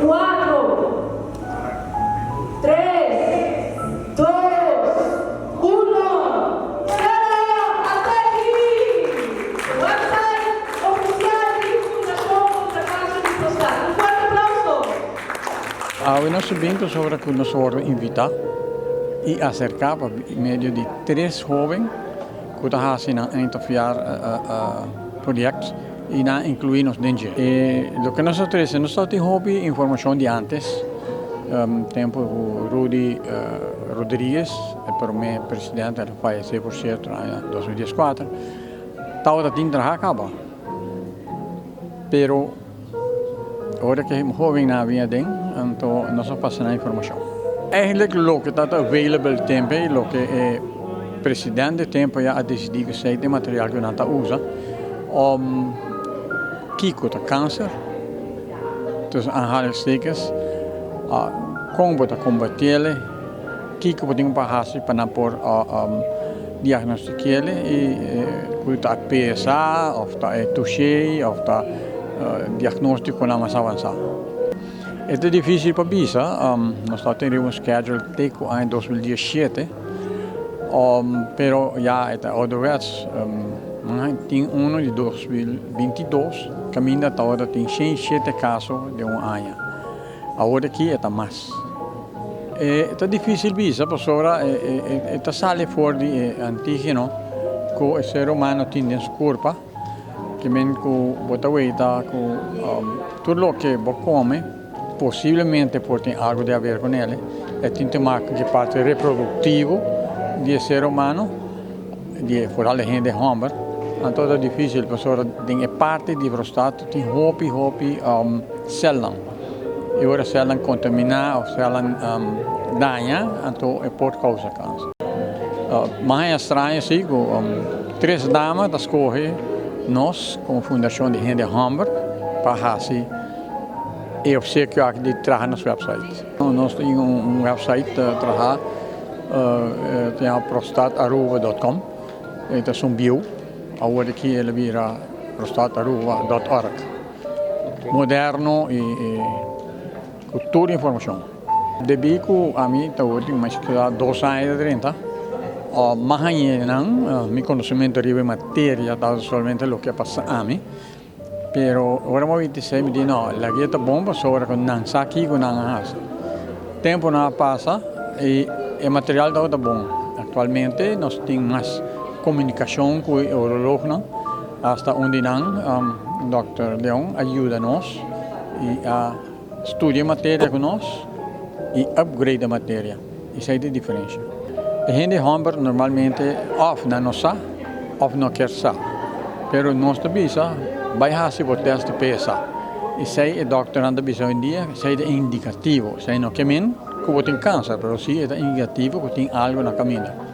Cuatro, tres, dos, uno, cero! Hasta aki! Website oficial di Fundacion Contra Cancer di Prostat. Un fuerte aplauso! Awe nos a bin pasobra cu nos a wordo invita y acerca pa medio di tres hoben cu ta haci nan eindafjaar project y nan a inclui nos den dje. E loke nos a trece, nos ta tin hopi informacion di antes, tempo cu Rudy Rodriguez, e prome presidente, el a fayece por cierto na aña 2014, tabata tin traha caba, pero ora cu e hobennan a bin aden, anto nos a pasa nan informacion. Eigenlijk loke ta available tempo ei, loke e presidente tempo ya a decidi cu esey ta e material cu nan ta usa, om kico ta cancer, tussen aanhalingstekens, con bo ta combatiele, kico bo tin pa haci pa nan por diagnostikiele y cu ta PSA of ta e touché of ta diagnosticonan mas avansa. E ta dificil pa bisa, nos ta tene un schedule te cu aña 2017, pero ya e ta ouderwets. Tin uno di 2022 caminda tabata tin 107 caso den un aña. Awor aki e ta mas. E ta dificil bisa pasobra e ta sali for di e antigeno cu e ser humano tin den su curpa. Ke men cu bo ta weita cu tur loke bo come posiblemente por tin algo di haber con el. E tin te maken cu e parti reproductivo di e ser humano, di e foral e hende homber. Anto ta dificil pasobra den e parti di prostat tin hopi hopi celnan. Y ora celnan contamina of celnan daña anto e por causa cancer. Mas extraño si cu tres dama ta scoge nos como fundacion di hende homber pa haci e obsequio aki di traha nos website. Nos tin un website traha ta yama prostataruba.com e ta esun bieu awor aki el a bira prostataruba.org moderno y cu tur informacion. Debí ku ami ta wor tin mas ku 2 aña ta drenta, mas añanan mi konosementu riba e materia tabata solamente loke a pasa ami, pero ora mi a 26 mi di no, lag'e ta bon pasobra ku nan sa kiko nan a hasi. Temponan a pasa i e material tabata bon. Aktualmente nos tin mas komunikashon ku e urolognan, asta un di nan, Dòkter Leon, a yuda nos i a studia materia ku nos i upgrade e materia. Esei ta e diferensia. E hende hòmber normalmente òf nan no sa òf no kier sa. Pero nos ta bisa bai hasi bo tèst di PSA. Esei e dòkternan ta bisa oyendia, esei ta indikativo. Esei no ke men ku bo tin kanser, pero si e ta indikativo ku tin algu na kaminda.